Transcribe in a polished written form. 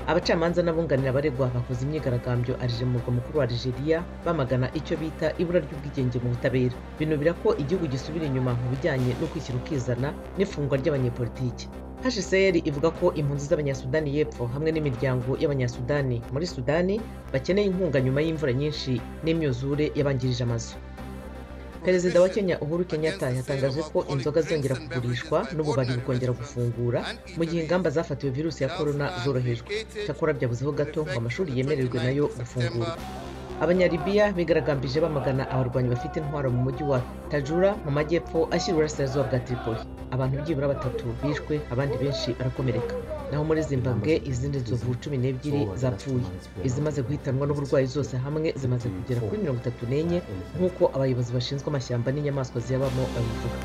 Abacamanza n'abunganira abaregwa bakoze imyigaragambyo Alger, mu murwa mukuru wa Algeria, bamagana icyo bita ibura ry'ubwigenge mu butabera. Binubira ko igihugu gisubira inyuma mu bijyanye no kwishyira ukizana n'ifungwa ry'abanyepolitiki. HCR ivuga ko impunzi z'Abanyasudani y'Epfo hamwe n'imiryango y'Abanyasudani muri Sudani bakeneye inkunga nyuma y'imvura nyinshi n'imyuzure yabangirije amazu. Perezida wa Kenya Uhuru Kenyatta yatangaje ko inzoga zongera kugurishwa n'ububari bukongera gufungura mu gihe ingamba zafatiwe virusi ya korona zorohejwe. Cyakora byabuzeho gato ngo amashuri yemererwe nayo gufungurwa. Abanyalibiya bigaragambije bamagana abarwanyi bafite intwaro mu mujyi wa Tajura mu majyepfo ashyira uburasirazuba bwa Tripoli. Abantu byibura batatu bishwe, abandi benshi barakomereka. Naho muri Zimbabwe izindi nzovu 12 zapfuye. Izimaze guhitanwa n'uburwayi zose hamwe zimaze kugera kuri 34, nk'uko abayobozi bashinzwe amashyamba n'inyamaswa ziyabamo babivuga.